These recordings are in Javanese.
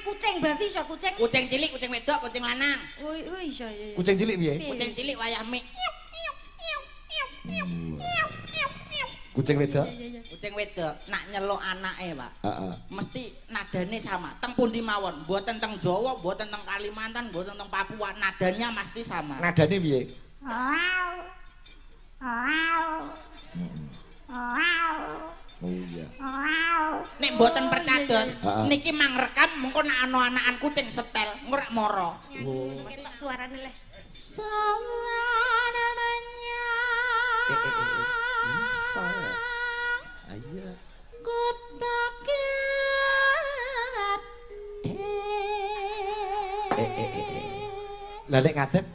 Kucing berarti iso kucing. Kucing cilik, kucing wedok, kucing lanang. Oh, iso iya. Kucing cilik piye? Kucing cilik wayah mik. Kucing wedok? Kucing wedok nak nyeluk anake, Pak. Heeh. Mesti nadane sama. Teng pundi mawon, mboten teng Jawa, mboten teng Kalimantan, mboten teng Papua, nadanya pasti sama. Nadane piye? Oh iya. Nek mboten percados, niki mang rekam mengko nek ana anakan kucing setel, engko rak mara. Oh. Ketok suarane leh. Bisa. Ayo. Lah nek ngadeg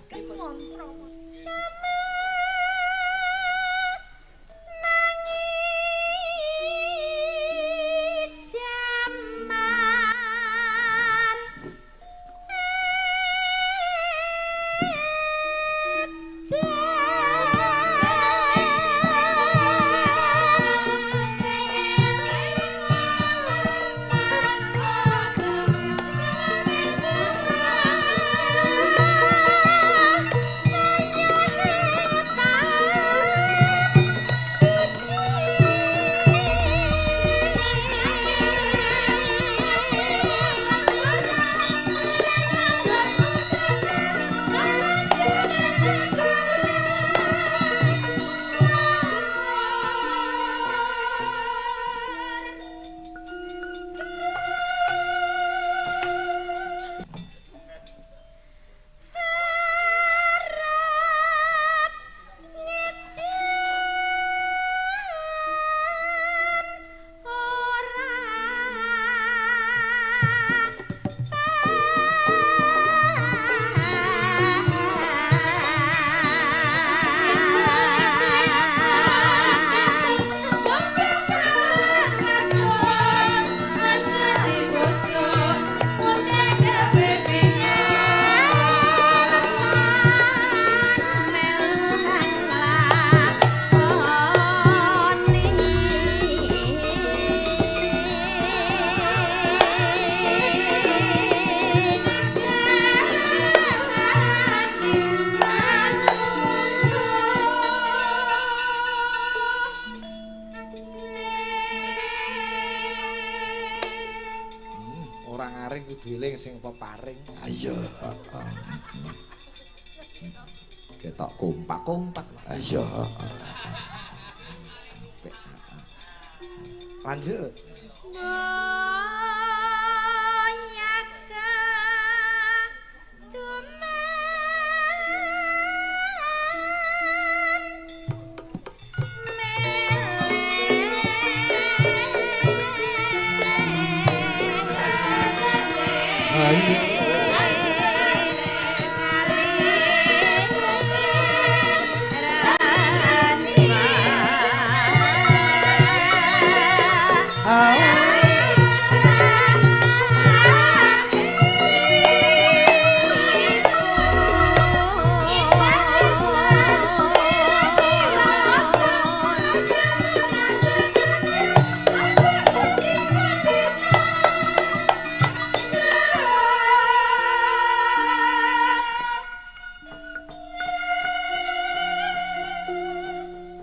kudu eling sing peparing. Ayo. Ketok kompak-kompak. Ayo. Lanjut.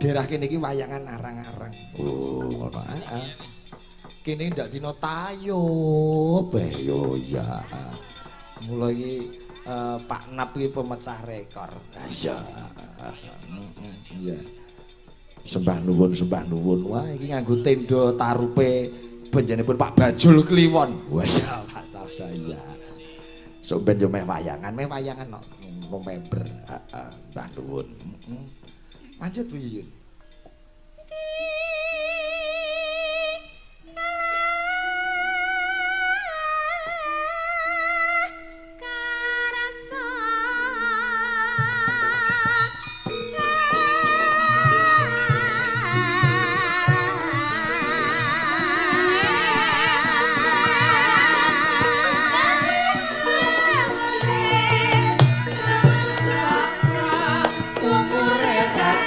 Daerah kene iki wayangan arang-arang. Oh, ngono heeh. Kene ndak dina tayub bae yo ya. Mula iki Pak Nap iki pemecah rekor. Iya. Iya. Sembah nuwun, sembah nuwun. Wah, iki nganggo tenda tarupe benjenipun Pak Bajul Kliwon. Wah, ya Pak Sabda ya. Sok ben yo meh wayangan no November. Heeh, sembah nuwun. Lanjut Bu Yuyun. Umure tak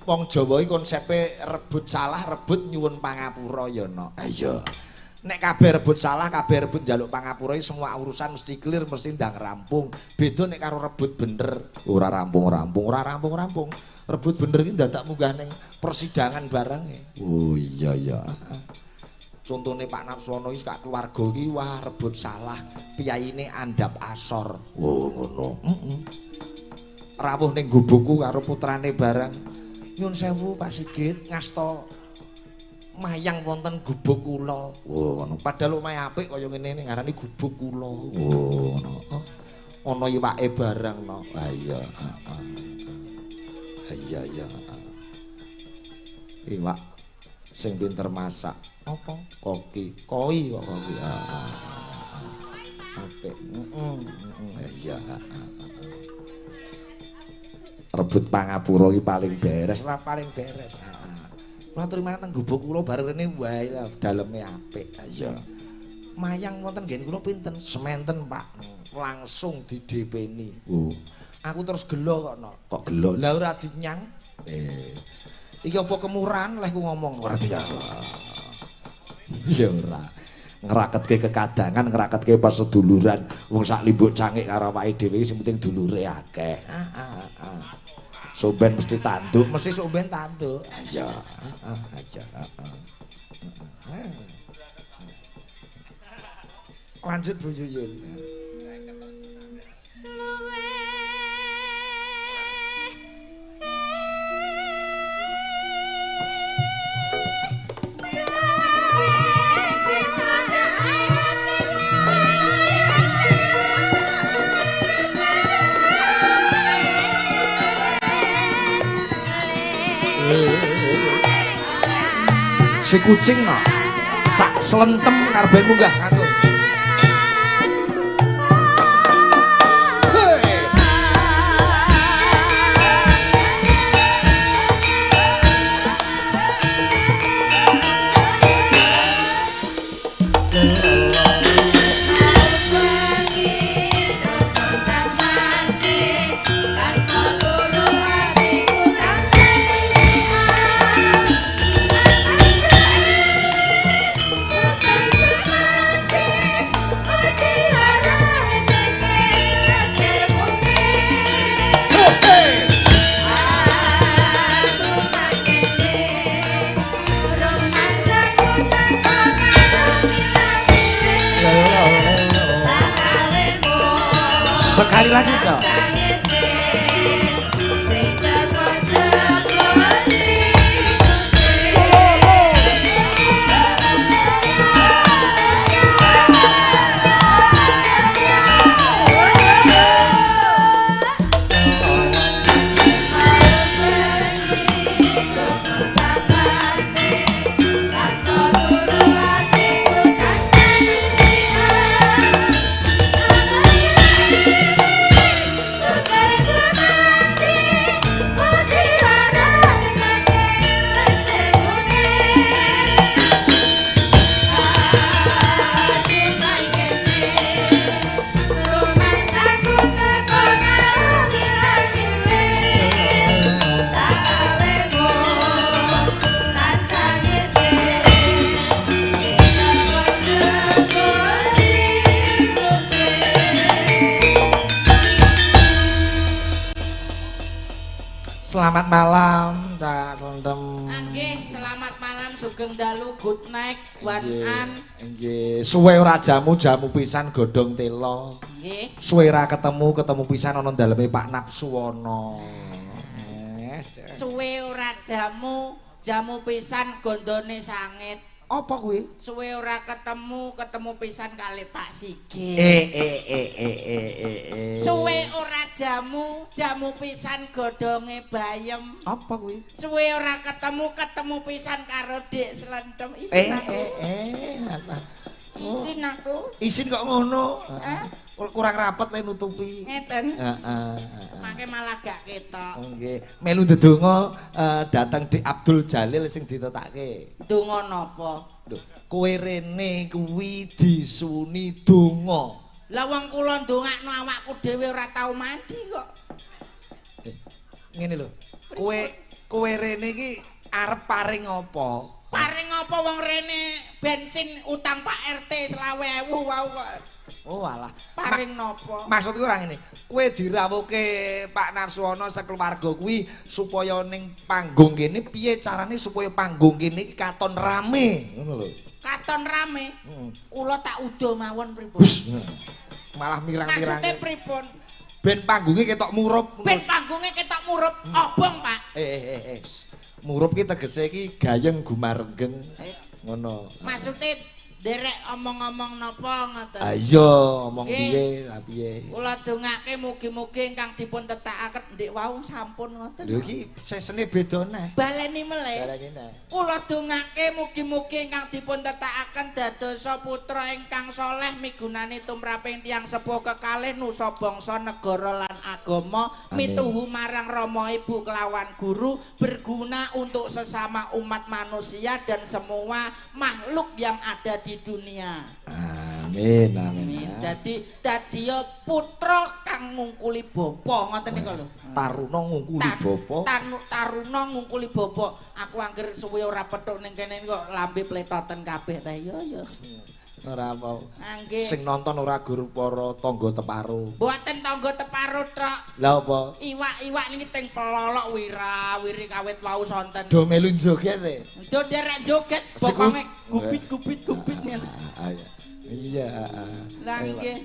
Wong Jawa iki konsepe rebut salah, rebut nyuwun pangapura ya no. Iya. Nek kabeh rebut salah, kabeh rebut njaluk pangapura iki semua urusan mesti clear, mesti ndang rampung. Beda nek karo rebut bener, ora rampung-rampung, ora rampung-rampung. Rebut bener iki dadak munggah ning persidangan barang e. Oh iya iya. Contone Pak Napsono iki sak keluarga iki wah rebut salah, piyayine andhap asor. Oh ngono. Heeh. Rawuh ning gubukku karo putrane barang. Nyun sewu Pak Sigit ngasta mayang wonten gubuk kula. Oh ngono. Padahal omahe apik kaya ngene ngarani gubuk kula. Oh ngono. Ana iwake barang no. Ha iya, heeh. Iya iya. Iwak sing pinter masak. Apa? Koki. Koi kok koki. Heeh. Apik. Heeh, iya. Rebut pangapura iki paling beres, lah paling beres. Heeh. Kula terima teng gubuk kula bareng rene wae lah daleme apik. Iya. Mayang wonten nggen kula pinten? Sementen, Pak. Langsung didepeni. Oh. Aku terus gelo kok no. Kok gelo? Lah ora dinyang. Iki apa kemurahan leh ku ngomong ora dinyang. Ya ora. Ngraketke kekadangan, ngraketke paseduluran. Wong sak limbuk cangik karo awake dhewe sing penting dulure akeh. Heeh. Somben mesti tanduk, mesti somben tanduk. Iya, heeh, iya, heeh. Lanjut Bu Yuyun. Si kucing no, cak selentem ngarepe munggah aku. Sekali lagi, Cok. Selamat malam, Cak Slentem. Nggih, selamat malam sugeng dalu, good night, wan an. Nggih, suwe ora jamu-jamu pisan godhong telo. Nggih. Suwe ora ketemu, ketemu pisan ana daleme Pak Napsuwono. Suwe ora jamu, jamu pisan gondone sangit. Apa kuwi? Suwe ora ketemu, ketemu pisan kali Pak Sigit. Suwe ora jamu, jamu pisan godhonge bayem. Apa kuwi? Suwe ora ketemu, ketemu pisan karo Dik Slentem. Isin aku. Isin aku. Isin kok ngono? Kurang rapet le nutupi. Ngeten. Heeh. Mangke malah gak ketok. Nggih. Melu ndedonga dateng Dik Abdul Jalil sing ditetake. Donga napa? Lho, kowe rene kuwi disuni donga. Lah wong kula ndongakno awakku dhewe ora tau mati kok. Ngene lho. Kowe Kowe rene iki arep paring apa? Paring apa wong rene bensin utang Pak RT 20.000 wau kok. Oh alah. Paring napa? Maksudku ora ngene. Kowe dirawuhke Pak Nafsuwono sekeluarga kuwi supaya ning panggung kene piye carane supaya panggung kene iki katon rame ngono lho. Katon rame? Heeh. Kula tak udo mawon pripun? Malah mirang-mirang. Maksude pripun? Ben panggunge ketok murup. Ben panggunge ketok murup, obong, Pak. Murup ki tegese iki gayeng gumarenggeng. Ngono. Maksude derek omong-omong napa ngoten? Ayo omong piye, lah piye. Kula dongake mugi-mugi ingkang dipun tetakaken ndek wau sampun ngoten. Lho iki sesene beda neh. Baleni melih. Baleni neh. Kula dongake mugi-mugi ingkang dipun tetakaken dadosa putra ingkang soleh migunani tumraping tiyang sepuh kekalih nusa bangsa negara lan agama mituhu marang rama ibu kelawan guru berguna untuk sesama umat manusia dan semua makhluk yang ada di dunia. Amin amin. Dadi dadiya putra kang ngungkuli bapa ngoten niku lho. Taruna ngungkuli bapa. Taruna ngungkuli bapa. Aku angger suwe ora petuk ning kene kok lambe pletoten kabeh ta ya ya. Ora apa. Nggih. Sing nonton ora gur para tangga teparo. Mboten tangga teparo tok. Lah apa? Iwak-iwak niki teng pelolok wira-wiri kawit wau sonten. Do melu joget e. Do nderek joget bokonge gubit-gubit-gubit ngene. Iya. Lah nggih.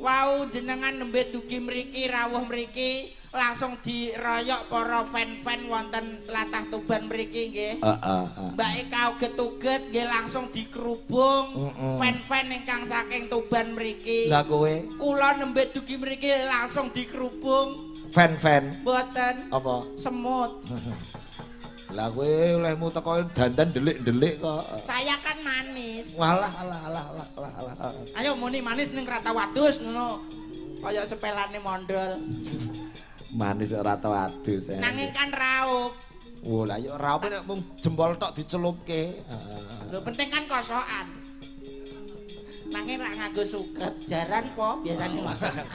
Wau jenengan nembe dugi mriki rawuh mriki langsung diroyok para fan-fan wonten tlatah Tuban mriki nggih. Heeh. Mbak Eka uget-uget nggih langsung dikerubung fan-fan ingkang saking Tuban mriki. Lah kowe? Kula nembe dugi mriki langsung dikerubung fan-fan. Mboten. Apa? Semut. Lah kowe olehmu teko dandan delik-delik kok. Saya kan manis. Walah alah alah alah alah alah. Ayo muni manis ning rata wadus ngono. Kaya sepelane mondol. Manis ora tau adus. Nanging kan raup. Wo lah yo raup nek mung jempol tok dicelupke. Lho penting kan kosokan. Nanging rak nganggo suket, jaran po biasane ngoten.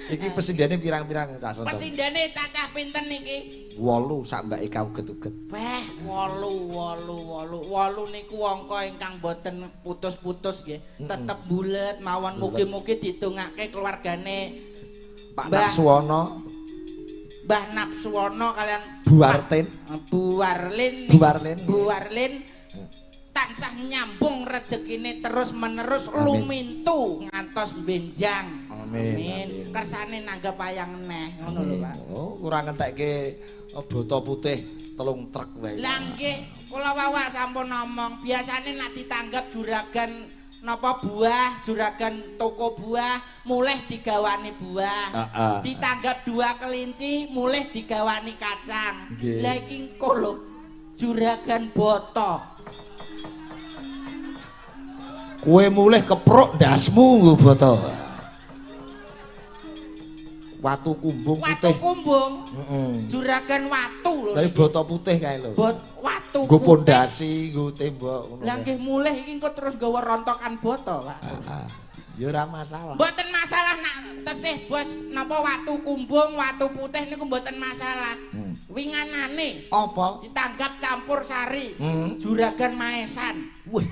Iki pesindhene pirang-pirang cah sonten? Pesindhene cacah pinten niki? 8 sak mbake kauget-uget. Weh, 8 8 8. 8 niku angka ingkang boten putus-putus nggih. Tetep bulet mawon mugi-mugi didongake keluargane Pak Nafsuwono. Mbah Nafsuwono kalian Bu Artin. Bu Arlin. Bu Arlin. Bu Arlin. Tansah nyambung rezekine terus menerus lumintu ngantos benjang. Amin. Amin. Kersane nanggep wayang neh ngono lho Pak. Oh, kurang ngentekke boto putih 3 truk wae. Lah nggih, kula wawak sampun ngomong, biasane nek ditanggap juragan napa buah, juragan toko buah, mulih digawani buah. Ditanggap 2 kelinci, mulih digawani kacang. Lah iki engko lho juragan boto. Kowe mulih kepruk ndasmu nggo boto. Watu kumbung putih. Watu kumbung. Juragan watu lho. Lah boto putih kae lho. Bot watu. Nggo pondasi, nggo tembok ngono. Lah nggih mulih iki engko terus nggawa rontokan boto, Pak. Heeh. Ya ora masalah. Mboten masalah nak tesih bos napa watu kumbung, watu putih niku mboten masalah. Winganane apa? Ditanggap campur sari. Juragan maesan. Wih.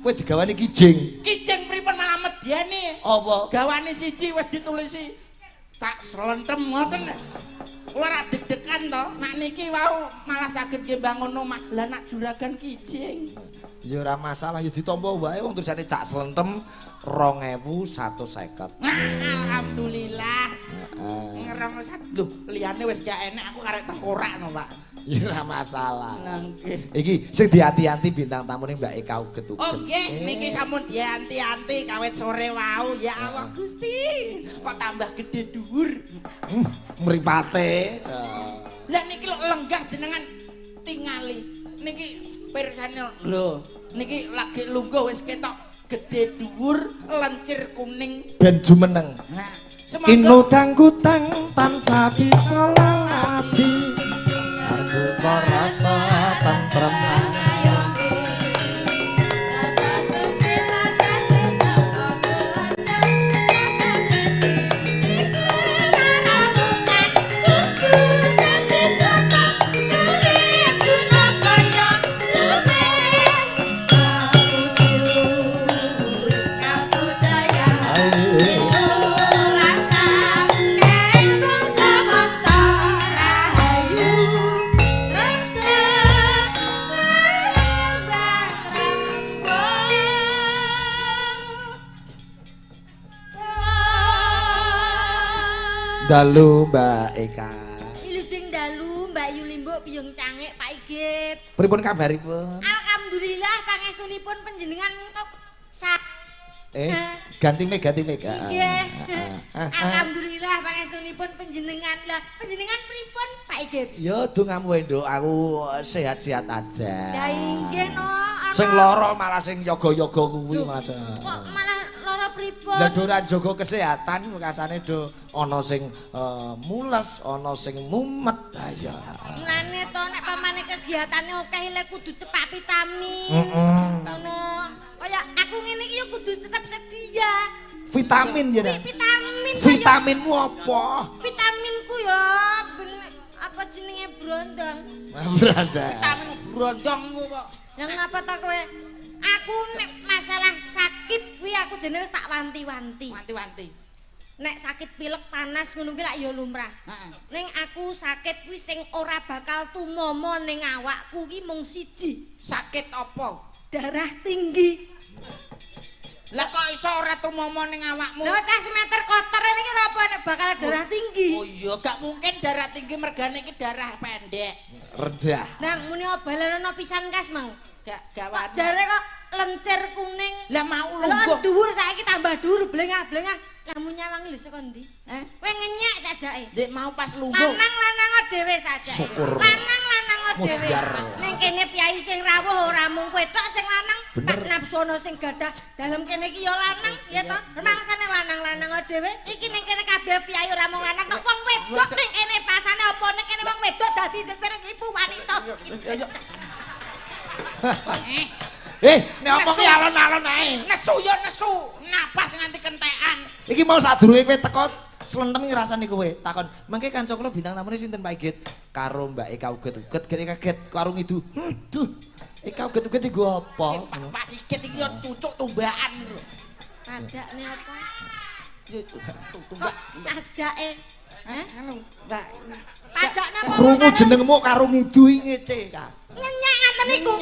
Kowe digawani kijing. Kijing pripun malah medyane? Apa? Gawane siji wis ditulisi tak slentem ngoten. Kula ra deg-degan to. Nak niki wau malah saged nggih bangun omah. Lah nak juragan kijing. Ya ora masalah ya ditampa wae wong tulisane cak slentem 2150. Nah, alhamdulillah. Heeh. Ngerong lho, liyane wis gak enek aku karek tengkorak no, Pak. Ya ora masalah. Lah nggih. Iki sing dianti-anti bintang tamune Mbak Eka uget-uget. Oh nggih, niki sampun dianti-anti kawit sore wau. Ya Allah Gusti, kok tambah gede dhuwur. Mripate. Lah niki lho lenggah jenengan tingali. Niki pirsane lho, niki lagi lungguh wis ketok gede dhuwur, lencir kuning ben jumeneng. Nah, semoga inutang-kutang tansah bisa lalati. Arbuka rasa tentrem. Dalu Mbak Eka. Wilujeng dalu Mbak Yulimbuk Biyung Cangik Pak Igit. Pripun kabaripun? Alhamdulillah pangestunipun panjenengan kok ganti mic, ganti mic. Nggih. Alhamdulillah pangestunipun panjenengan. Lah panjenengan pripun Pak Igit? Ya dongamu nduk, aku sehat-sehat aja. Lah inggih no. Sing lara malah sing yoga-yoga kuwi malah. Kok malah lara pripun? Lah do ora jaga kesehatan wekasane do ana sing mules, ana sing mumet. Lah iya. Mulane to nek pamane kegiatane akeh lek kudu cepak vitamin. Ngono. Kaya aku ngene iki ya kudu tetep sedia. Vitamin ya. Vitamin. Vitaminmu apa? Vitaminku ya apa jenenge brondong. Brondong. Vitamin brondong iku kok. Yang ngapa ta kowe? Aku nek masalah sakit kuwi aku jenenge wis tak wanti-wanti. Wanti-wanti. Nek sakit pilek panas ngono kuwi lak ya lumrah. Heeh. Ning aku sakit kuwi sing ora bakal tumomo ning awakku ki mung siji. Sakit apa? Darah tinggi. Lah kok iso ora tumomo ning awakmu? Lah cah semeter kotor iki lho apa nek bakal darah tinggi? Oh iya, gak mungkin darah tinggi mergane iki darah pendek. Rendah. Nang muni obalana pisan kas mau. Gak wani. Jare kok lencer kuning. Lah mau lungguh. Lah dhuwur saiki tambah dhuwur blengah-blengah. Lah mu nyawang lho saka ndi? Eh? Kowe ngenyek sajake. Ndek mau pas lungguh. Lanang-lanang dhewe sajake. Lanang-lanang dhewe. Ning kene piyai sing rawuh ora mung kowe tok sing lanang, Pak Napsono sing gadah dalem kene iki ya lanang, ya to. Mangsane lanang-lanang dhewe. Iki ning kene kabeh piyai ora mung lanang tok, wong wedok ning kene pasane apa ning kene wong wedok dadi jejer ibu wanita. Nek omongi alon-alon ae. Nesu ya nesu, napas nganti kentekan. Iki mau sadurunge kowe teko slentem ngrasani kowe, takon, "Mengke kanca kula bintang tamune sinten Pak Igit?" Karo Mbak Eka uget-uget, gek kaget karo ngidu. Duh. Eka uget-uget iku apa? Pak Sigit iki yo cucuk tumbakan lho. Padakne apa? Tumbak kok sajake. Hah? Anu, Mbak. Padakne apa? Krungu jenengmu karo ngidu iki ngece, Kak. Ngenyek ngaten niku.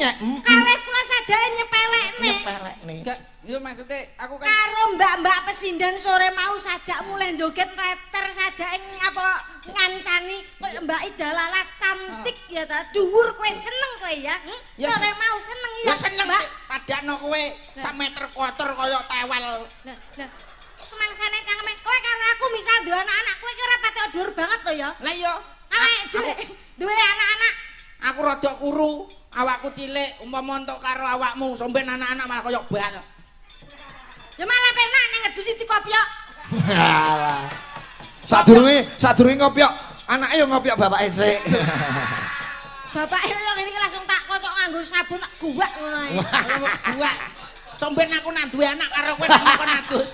Kalih kula sajake nyepelekne. Nyepelekne. Enggak, yo maksude aku kan karo mbak-mbak pesinden sore mau sajak mulai joget teter sajake apa ngancani koyo Mbak Ida Lala cantik ya ta. Dhuwur kowe seneng kowe ya. Sore mau seneng ya. Ya seneng padakno kowe sak meter kotor kaya tewel. Lah, lah. Kemangsane cangkeme kowe karo aku misal duwe anak-anak kowe ki ora pati dhuwur banget to ya. Lah iya. Duwe anak-anak aku rada kuru, awakku cilik, umpama entuk karo awakmu, somben anak-anak malah koyo bal. Ya malah penak nek ngedusi dikopiok. Alah. Sadurunge ngopiok, anake yo ngopiok bapake sik. Bapake yo ngene iki langsung tak kocok nganggo sabun tak guwak ngono ae. Guwak. Somben aku nak duwe anak karo kowe nak kon adus.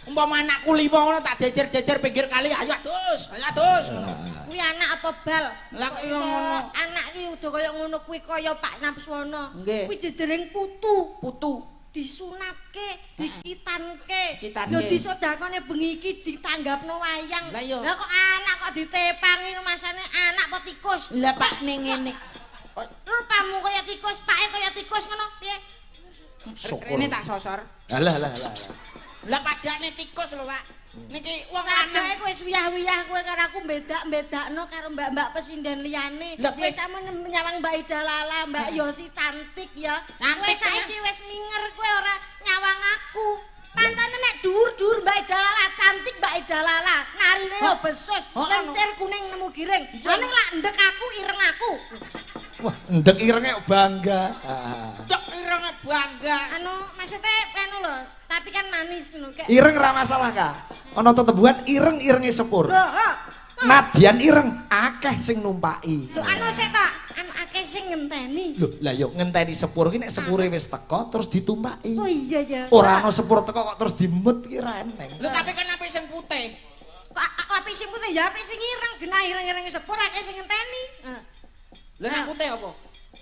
Umpama anakku 5 ngono tak jejer-jejer pinggir kali, ayo adus, ayo adus ngono. Kuwi anak apa bal? Lah kok ngono. Anak iki udah kaya ngono kuwi kaya Pak Napsono. Kuwi jejering putu. Putu disunatke, dikitanke. Lho disodakone bengi iki ditanggapno wayang. Lah kok anak kok ditepangi rumasane anak apa tikus? Lah Pak ning ngene. Rupamu kaya tikus, pake kaya tikus ngono piye? Syukur. Rene tak sosor. Alah alah alah. Lah padane tikus lho, Pak. Niki wong lanang kowe wis wiyah-wiyah kowe karo aku bedak-bedakno karo mbak-mbak pesinden liyane. Kowe sampe nyawang Mbak Ida Lala, Mbak Yosi cantik ya. Kowe saiki wis minger kowe ora nyawang aku. Pancene nek dhuwur-dhuwur Mbak Ida Lala cantik Mbak Ida Lala, narine yo besus, lencir kuning nemu giring. Ning lak ndek aku ireng aku. Wah, ndek irenge bangga. Ndek irenge bangga. Anu maksudnya anu lho, tapi kan manis ngono kek. Ireng ra masalah, Kak. Ana tetebuhan ireng-irenge sepur. Nadyan ireng akeh sing numpaki. Lho anu sik ta, anu akeh sing ngenteni. Lho, lah yo ngenteni sepur ki nek sepure wis teko terus ditumpaki. Oh iya ya. Ora ana sepur teko kok terus dimut ki ra eneng. Lho tapi kan apik sing putih. Kok apik sing putih ya apik sing ireng, genah ireng-irenge sepur akeh sing ngenteni. Lha nek putih apa?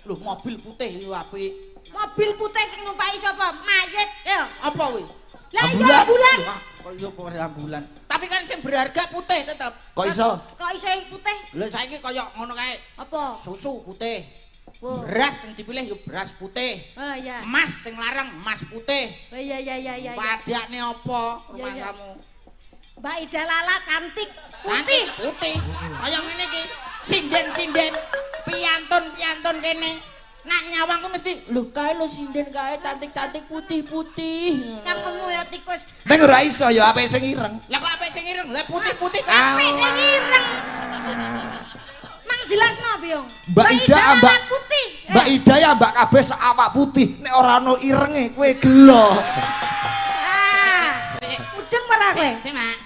Lho mobil putih yo apik. Mobil putih sing numpaki sapa? Mayit ya. Apa kuwi? Lah iya ambulan. Kok iya ambulan. Tapi kan sing berharga putih tetep. Kok iso? Kok iso putih? Lho saiki kaya ngono kae. Apa? Susu putih. Beras sing dipilih yo beras putih. Oh iya. Emas sing larang emas putih. Oh iya iya iya iya. Padakne apa rumangsamu? Mbak Ida Lala cantik, putih. Putih. Kaya ngene iki. Sinden-sinden, piantun-piantun kene. Nak nyawang ku mesti lho kae lho sinden kae cantik-cantik putih-putih. Cangkemmu ya tikus. Ning ora iso ya apik sing ireng. Lah kok apik sing ireng? Lah putih-putih apik sing ireng. Mang jelasno, Biyong. Mbak Ida mbak putih. Mbak Ida ya mbak kabeh sak awak putih. Nek ora ono irenge kowe gelo. Ah. Mudeng ora kowe? Sik, Mak.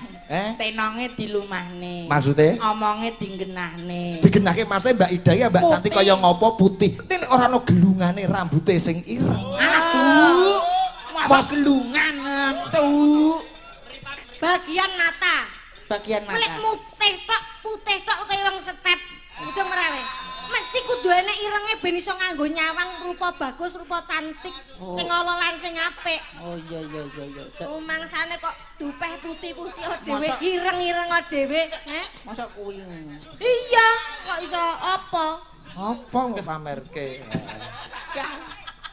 Tenonge dilumahne. Maksude? Omonge digenahne. Digenahke maksudnya Mbak Ida ya mbak cantik kaya ngopo putih. Nek ora ono gelungane rambute sing ireng. Aduh. Masa gelungan tuh. Bagian mata. Bagian mata. Lek putih tok kaya wong setep. Mudeng ora kowe? Mesti kudu enek irenge ben iso nganggo nyawang rupa bagus, rupa cantik, sing ala lan sing apik. Oh iya iya iya iya. Rumangsane kok dupeh putih-putih dhewe, ireng-ireng dhewe, heh? Masa kuwi. Iya, kok iso apa? Apa kok pamerke?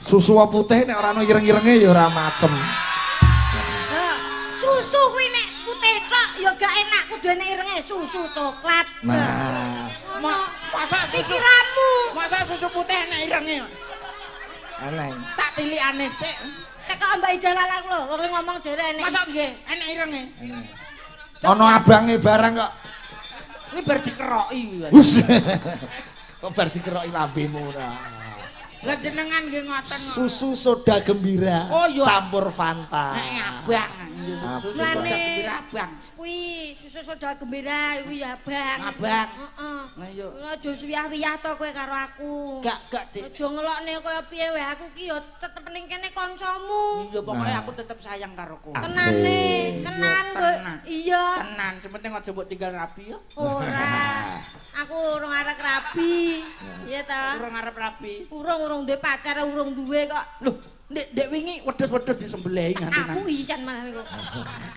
Susu putih nek ora ono ireng-irenge ya ora macem. Susu kuwi nek putih tok ya gak enak, kudu enek irenge, susu coklat. Nah. Masa susu pikiramu. Masa susu putih enek irenge? Eneng. Tak tilikane sik. Tekok Mbak Ida Lala lho, wong ngomong jere enek. Masa nggih enek irenge? Ono abange barang kok. Kuwi bar dikeroki. Kok bar dikeroki lambemu ora. Lah jenengan nggih ngoten. Susu soda gembira. Oh, iya. Campur Fanta. Abang. Susu soda gembira abang. Kuwi susu soda gembira kuwi ya abang. Abang. Heeh. Lah iya. Aja suyah-wiyah to kowe karo aku. Gak gak Dik. Aja ngelokne kaya piye wae aku ki ya tetep ning kene kancamu. Iya pokoke aku tetep sayang karo kowe. Tenane, tenan kowe. Iya. Tenan, sing penting aja mbok tinggal rabi ya. Ora. Aku urung arep rabi. Iya ta? Urung arep rabi. Urung duwe pacar, urung duwe kok. Loh, ndek wingi wedhus-wedhus disembelih nganti nang. Aku isan malah kok.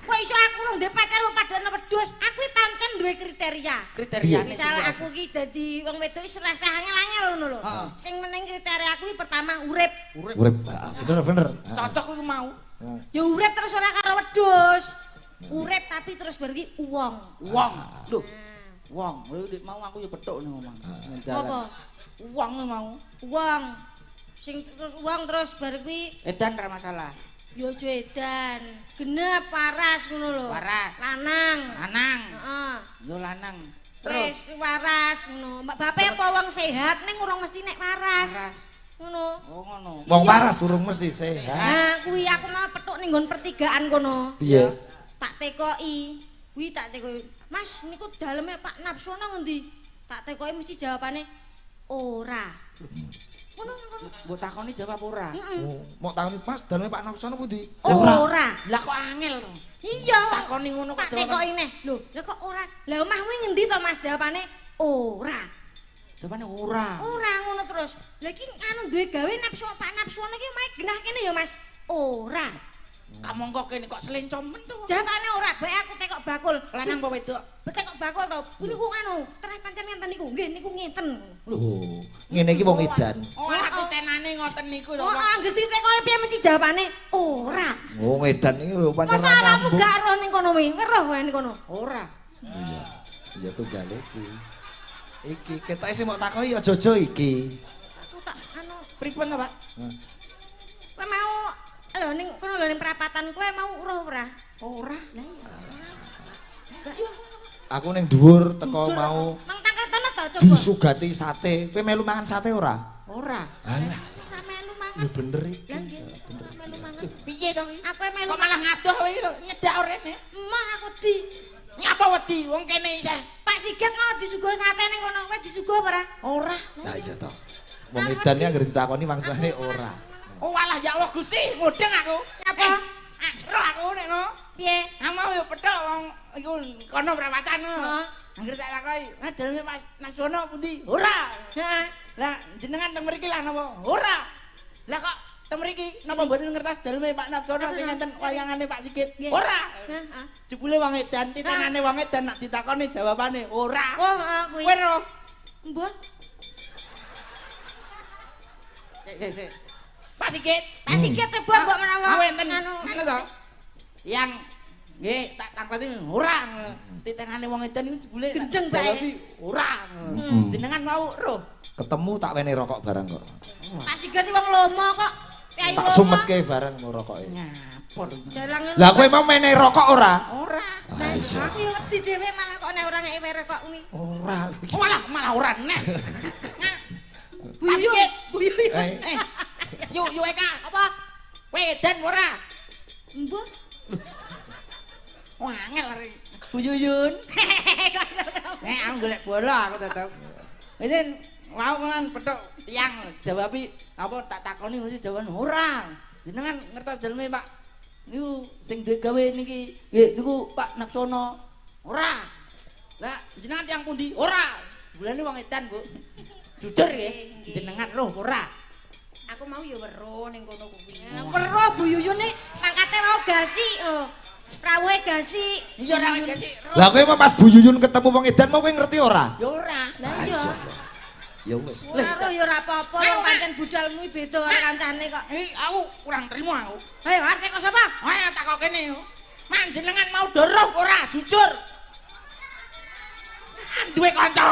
Kok iso aku urung duwe pacar kok padha wedhus. Aku iki pancen duwe kriteria. Kriteriane misal aku ki dadi wong wedok wis rasah angel-angel ngono lho. Sing meneng kriteria aku iki pertama urip. Urip. Bener-bener. Cocok kuwi mau. Ya urip terus ora karo wedhus. Urip tapi terus bar iki wong. Wong. Lho. Wong, lho mau aku ya petuk ning omah. Apa? Wong mau. Wong. Sing terus uang terus bar kuwi edan ora masalah. Ya aja edan. Genep waras ngono lho. Waras. Lanang. Lanang. Heeh. Ya lanang. Terus waras ngono. Bape apa wong sehat ning urung mesti nek waras. Waras. Ngono. Oh ngono. Wong waras urung mesti sehat. Nah, kuwi aku mau petuk ning nggon pertigaan kono. Piye? Tak tekoki. Kuwi tak tekoki. Mas, niku daleme Pak Napsono ngendi? Tak tekoki mesti jawabane ora. Ngono ngono. Mbok takoni jawab ora. Heeh. Mbok takoni Mas, daleme Pak Napsono pundi? Ora. Lah kok angel to? Iya. Takoni ngono kok jawab. Takoki neh. Lho, lah kok ora? Lah omahmu ngendi to Mas? Jawabane ora. Jawabane ora. Ora ngono terus. Lah iki anu duwe gawe Napso Pak Napsono iki omahe genah kene ya Mas. Ora. Kamangka kene kok selencomen to. Jawabane ora, bae aku tekok bakul. Lanang apa wedok? Tekok bakul to. Niku anu, tereh pancen ngenten niku. Nggih niku ngenten. Lho, ngene iki wong edan. Oh, alah titenane ngoten niku to. Oh, anggere ditekoki piye mesti jawabane ora. Wong edan iki pancen ora nyambung. Masa gak roh ning kono wi? Weruh kowe ning kono. Ora. Iya. Iya tunggale iki. Iki ketoke sing mbok takoki aja-aja iki. Aku tak anu pripun to, Pak? Kowe mau lho ning kono lho ning perapatan kowe mau roh ora? Ora. Lah iya. Aku ning dhuwur teko mau. Mang tangketono to coba. Disugati sate. Kowe melu mangan sate ora? Ora. Alah. Ora melu mangan. Lho bener iki. Lah nggih, ora melu mangan. Piye to iki? Aku melu. Kok malah ngadoh kowe iki lho, nyedak orene. Emah aku di. Nyapa wedi wong kene isih. Pak Sigit mau disuguh sate ning kono, kowe disuguh apa ora? Ora. Lah iya to. Wong edan iki anggere ditakoni mangsane ora. Oh alah ya Allah Gusti, mudeng aku. Nyapa? Roh aku nek no. Piye? Mau yo petok wong iku kono perawatan. Heeh. Anggere tak takoki, "Mas daleme Pak Napsono pundi?" Ora. Heeh. Lah jenengan teng mriki lah napa? Ora. Lah kok teng mriki napa mboten ngertos daleme Pak Napsono sing enten wayangane Pak Sigit? Ora. Heeh. Jebule wong edan, titenane wong edan nak ditakoni jawabane ora. Oh, heeh kuwi. Kowe roh. Mbah. Sik sik. Pak Sigit. Pak Sigit coba mbok menawa. Aku enten. Ngono to. Yang Nggih, tak tangkleti ora. Titenane wong edan iki jebule gendeng bae. Ora. Jenengan mau roh. Ketemu tak wene rokok barang kok. Pak Sigit wong lomo kok. Tak sumetke barang mau rokoke. Ngapur. Lah kowe mau mene rokok ora? Ora. Lah aku yo wedi dhewe malah kok nek ora ngeki rokok kuwi. Ora. Malah malah ora neh. Buyu, buyu. Yu yu Eka. Apa? Wedan ora? Mbuh. Wah, angel arek. Bu Yuyun. Nek aku golek bola aku tetep. Wis wau kan petuk tiyang jawabi apa tak takoni mesti jawaban ora. Jenengan ngertos daleme Pak. Niku sing duwe gawe niki nggih niku Pak Napsono. Ora. Lah jenengan tiyang pundi? Ora. Jebulane wong edan, Bu. Jujur nggih, jenengan roh ora. Aku mau ya weruh ning kono kuwi. Weruh Bu Yuyun iki mangkate mau gasi. Rawuhe gasi. Iya rawuhe gasi. Lah kowe pas Bu Yuyun ketemu wong edan mau kowe ngerti ora? Ya ora. Lah iya. Ya wis. Ora ya ora apa-apa, wong pancen budalmu beda karo kancane kok. Aku kurang terima aku. Ayo arep kok sapa? Ayo takok kene. Manjenengan mau doroh ora? Jujur. Duwe kanca.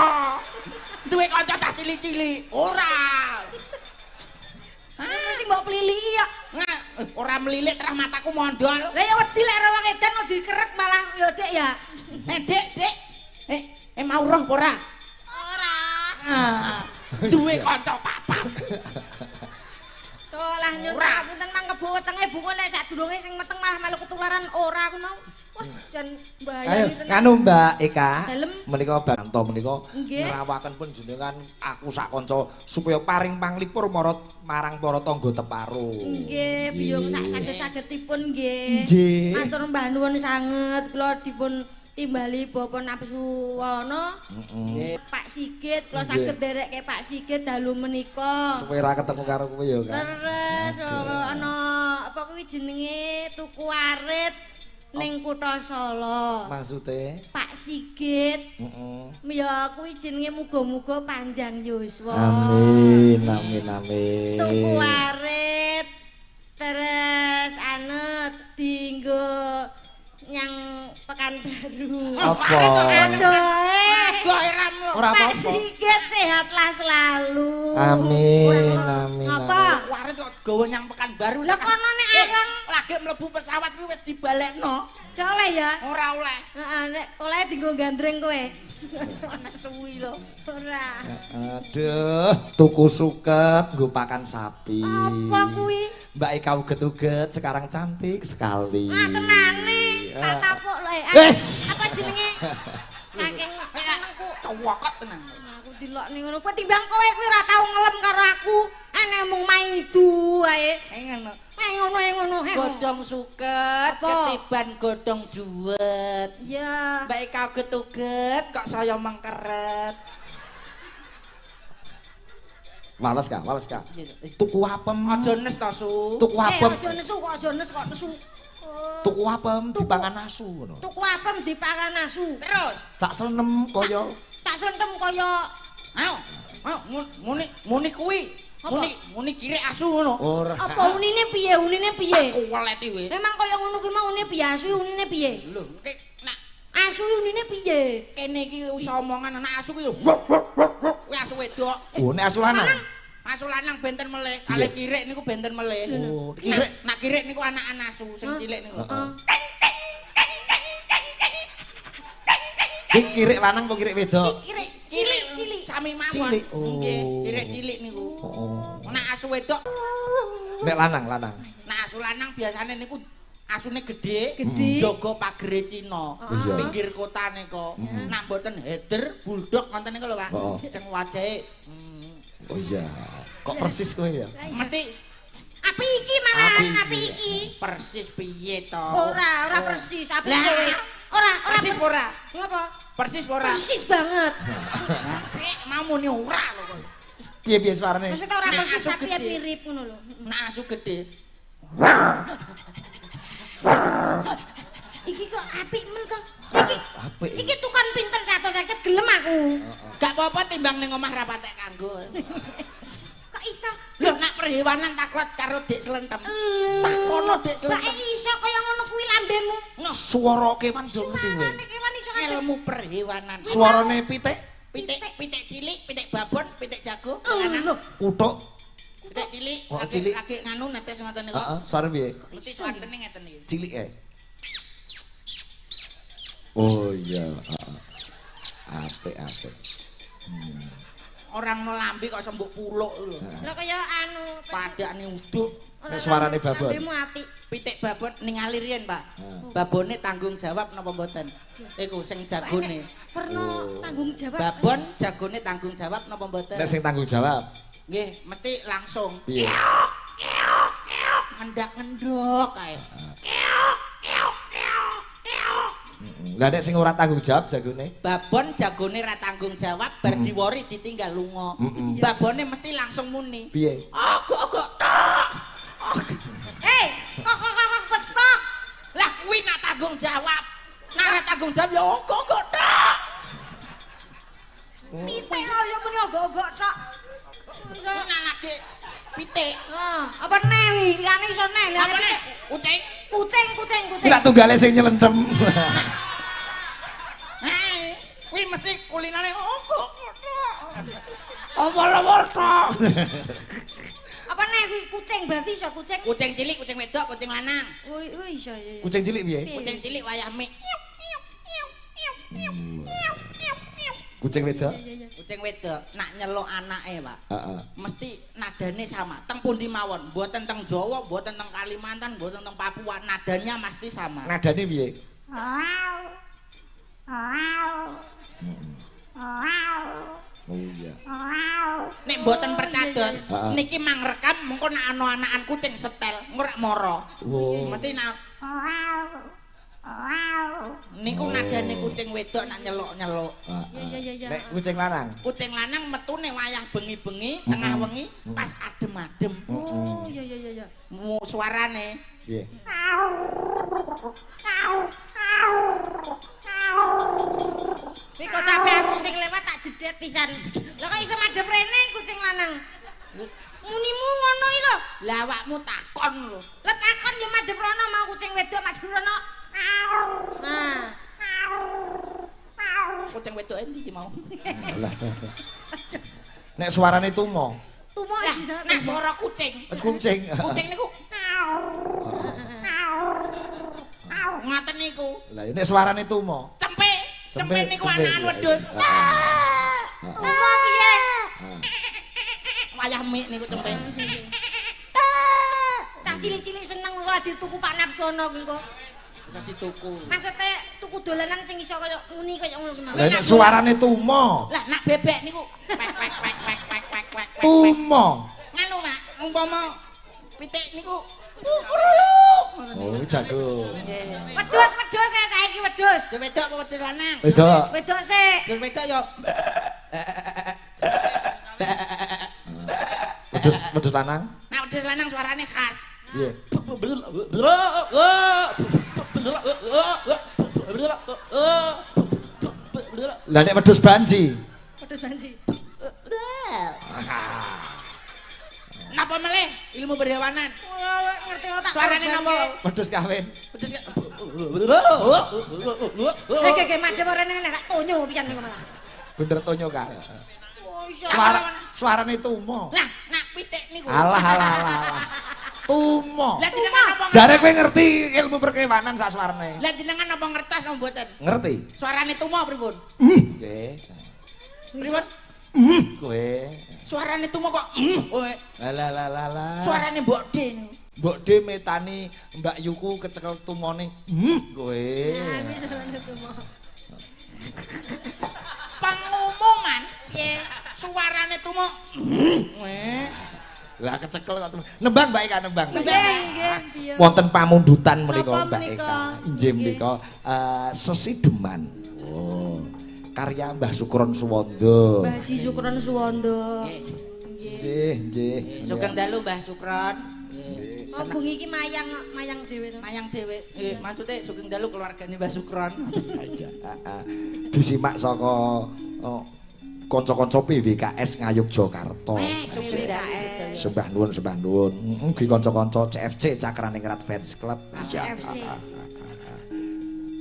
Duwe kanca cah cilik-cilik. Ora. Sing mbok pliliki kok. Ora melilik terah mataku mondol. Lah ya wedi lek wong edan kok dikerek malah ya Dik ya. Dik, Dik. Mau roh ora? Ora. Duwe kanca papat. Lah nyun punten mang kebo wetenge bunga lek sadurunge sing meteng malah melu ketularan ora aku mau. Wah, jan bahaya tenan. Kanu Mbak Eka, menika Banto menika ngrawaken pun jenengan aku sak kanca supaya paring panglipur marang para tangga teparo. Nggih, biyung sak saged-sagedipun nggih. Matur mbah nuwun sanget kula dipun timbali Bapak Napsuwono. Pak Sigit kula saged nderekke Pak Sigit dalu menika. Suwe ra ketemu karo kowe ya, Kang. Terus ana apa kuwi jenenge tuku arit ning kutha Solo. Maksude? Pak Sigit. Ya kuwi jenenge muga-muga panjang yuswa. Amin, amin, amin. Tuku arit terus anut dienggo nyang Pekanbaru. Apa? Aduh, ora Pak apa-apa. Sigit sehatlah selalu. Amin, amin. Apa? Warit kok gawa nyang Pekanbaru. Lah kono nek arang lagi mlebu pesawat kuwi wis dibalekno. Gak oleh ya? Ora oleh. Heeh, nek oleh dienggo gandreng kowe. Nesuwi lho. Ora. Aduh, tuku suket nggo pakan sapi. Apa kuwi? Mbak Eka uget-uget sekarang cantik sekali. Ah, tenane. Tak tapuk lho. Apa jenenge? Saking senengku cowokot tenan. Aku dilokne ngono. Kowe timbang kowe kuwi ora tau ngelem karo aku. Ane mung maidu wae. Ngono. Ngono ngono. Godhong suket ketiban godhong juwet. Iya. Mbak Eka uget-uget kok saya mengkeret. Males kah? Males kah? Tuku apem. Aja nes to, Su. Tuku apem. Aja nesu kok, aja nes kok nesu. Tuku apem dipangan asu ngono. Tuku apem dipangan asu. Terus cak slenem kaya cak slentem kaya ayo, ayo muni muni kuwi. Muni muni kirik asu ngono. Ora. Apa unine piye? Unine piye? Tak kuweleti kowe. Memang kaya ngono kuwi mau unine piye asu unine piye? Lho, nak asu unine piye? Kene iki wis omongan anak asu kuwi kuwi asu wedok. Oh, nek asu lanang. Asu lanang benten melih, kalih kirik niku benten melih. Oh, kirik. Nak kirik niku anakan asu sing cilik niku. Iki kirik lanang apa kirik wedok? Kirik cilik cilik. Sami mawon. Nggih, kirik cilik niku. Nak asu wedok. Nek lanang, lanang. Nak asu lanang biasane niku asune gedhe, jaga pagere Cina, pinggir kota niku. Nak mboten header, bulldog ngoten niku lho, Pak. Sing wajahe Oh iya, kok persis kowe ya? Mesti api iki malahan api iki. Persis piye to? Ora, ora persis api kowe. Ora, ora persis ora. Ngapa? Persis ora. Persis banget. Lah, mau muni ora lho kowe. Piye-piye suarane? Maksudnya ora persis tapi mirip ngono lho. Nak asu gedhe. Iki kok apik men to. Iki apik. Iki tukang pinter 150 gelem aku. Gak apa-apa timbang ning omah ra patek kanggo. Kok iso? Lho nak perhewanan taklot karo Dik Slentem. Takono Dik Slentem. Kok iso kaya ngono kuwi lambemu? Swara kewan iso ngerti kowe. Suarane kewan iso ngerti. Ilmu perhewanan. Suarane pitik, pitik, pitik cilik, pitik babon, pitik jago, lanang. Kutuk, pitik cilik, lagi nganu netes ngoten niku. Heeh, suarane piye? Mesti suarane ngeten iki. Cilik e. Oh iya, heeh. Apik-apik. Orang no lambe kok sembuk puluk lho. Lha kaya anu padakne uduk. Nek suarane babon. Lambemu apik. Pitik babon ningali riyen, Pak. Babone tanggung jawab napa mboten? Iku sing jagone. Perno tanggung jawab. Babon jagone tanggung jawab napa mboten? Nek sing tanggung jawab. Nggih, mesti langsung. Piye? Ngendak-ngendok kae. Lah nek sing ora tanggung jawab jagone? Babon jagone ora tanggung jawab bar diwori ditinggal lunga. Babone mesti langsung muni. Piye? Ogok-ogok tok. Hei, kok petok. Lah kuwi nak tanggung jawab. Nak ora tanggung jawab ya ogok-ogok tok. Pitik kok ya muni ogok-ogok tok. Nak lagi pitik. Heeh, apa neh wi? Liyane iso neh, liyane. Apa neh? Kucing. Kucing, kucing, kucing. Lah tunggale sing nyelentem. Hei, kuwi mesti kulinane ogok-ogok tok. Awal-awal tok. Apa neh kuwi kucing berarti iso kucing. Kucing cilik, kucing wedok, kucing lanang. Oh, iso iya. Kucing cilik piye? Kucing cilik wayah mik. Kucing wedok? Kucing wedok nak nyeluk anake, Pak. Heeh. Mesti nadane sama. Teng pundi mawon, mboten teng Jawa, mboten teng Kalimantan, mboten teng Papua, nadanya mesti sama. Nadane piye? Oh iya. Nek mboten percados, niki mang rekam mengko nek ana anakan kucing setel, engko rak mara. Mesti nak niku nadane kucing wedok nak nyeluk-nyeluk. Iya. Nek kucing lanang? Kucing lanang metune wayah bengi-bengi, tengah wengi, pas adem-adem. Oh iya. Suarane. Piye? Kuwi kok capek aku sing lewat tak jedet pisan. Lah kok iso madhep rene kucing lanang? Munimu ngono iki lho. Lah awakmu takon lho. Lah takon ya madhep rono mau kucing wedok madhep rono. Nah. Kucing wedok endi iki mau? Lah. Nek suarane tumo. Tumo iki nek suara kucing. Kucing. Kucing niku. Ngoten niku. Lah nek suarane tumo. Cempe. Cempe niku anakan wedhus. Tumo piye? Wayah mik niku cempe. Cah cilik-cilik seneng ora dituku Pak Napsono kuwi kok. Bisa dituku. Maksudnya tuku dolanan sing iso kaya muni kaya ngono kuwi. Lah nek suarane tumo. Lah nak bebek niku pek pek pek pek pek pek pek. Tumo. Nganu Pak, umpama pitik niku Oh, jago. Wedhus, wedhus saiki wedhus. Wedok apa wedhus lanang? Wedok. Wedok sik. Wedhus wedok ya. Wedhus, wedhus lanang? Nah, wedhus lanang suarane khas. Piye? Lah nek wedhus banji. Wedhus banji. Napa melih ilmu perhewanan? Ngerti ora tak. Suarane napa? Wedhus kawin. Wedhus. Heh, madhep ora nek tak tonyo pisan niku malah. Bener tonyo ka. Oh iya. Suarane tumo. Lah, nak pitik niku. Alah alah alah. Tumo. Lah jenengan apa? Jare kowe ngerti ilmu perkewanan sak suarane. Lah jenengan apa ngertos apa mboten? Ngerti. Suarane tumo pripun? Nggih. Pripun? Kowe. Suarane tumo kok kowe. Lah lah lah lah. Suarane Mbok De. Mbok De metani Mbak Yuku kecekel tumone. Kowe. Nah, iki suarane tumo. Pengumuman. Piye? Suarane tumo. Kowe. Lah kecekel kok. Nembang Mbak Eka nembang. Nggih, wonten pamundutan menika Mbak Eka. Injih menika sesideman. Oh. Karya Mbah Sukron Suwondo. Mbah Haji Sukron Suwondo. Nggih, nggih. Sugeng dalu Mbah Sukron. Nggih. Oh, bengi iki mayang, mayang dhewe to. Mayang dhewe. Nggih, maksude sugeng dalu keluargane Mbah Sukron. Iya, heeh. Disimak saka kanca-kanca PWKS Ngayogyakarta. Sugeng dalu sedaya. Sembah nuwun, sembah nuwun. Ugi kanca-kanca CFC Cakraningrat Fans Club. CFC.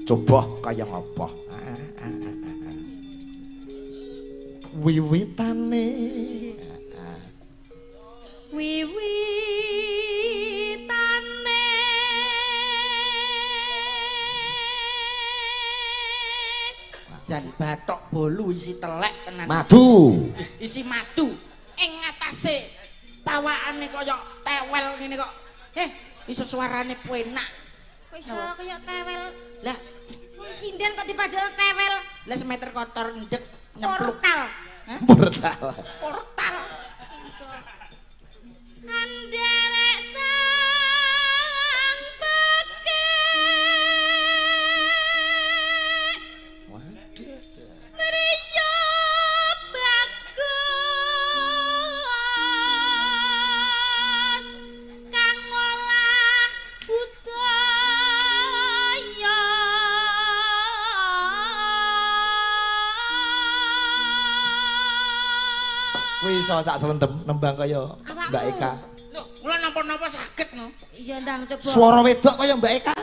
Coba kaya ngapa? Wiwitane. Wiwitane. Jan bathok bolu isi telek tenan. Madu. Isi madu ing ngatasé pawakane kaya tewel ngene kok. Iso suarane penak. Kok iso kaya tewel? Lah, sinden kok dipadakno tewel. Lah semeter kotor ndek nyempluk. Portal. Hah? Portal. Portal. Anderek sang pekek. Waduh. Mriyo bagus kang ngolah budaya. Kuwi iso sak selendem nembang kaya Mbak Eka. Lho, kula napa-napa saged no. Iya ndang coba. Suara wedok kaya Mbak Eka.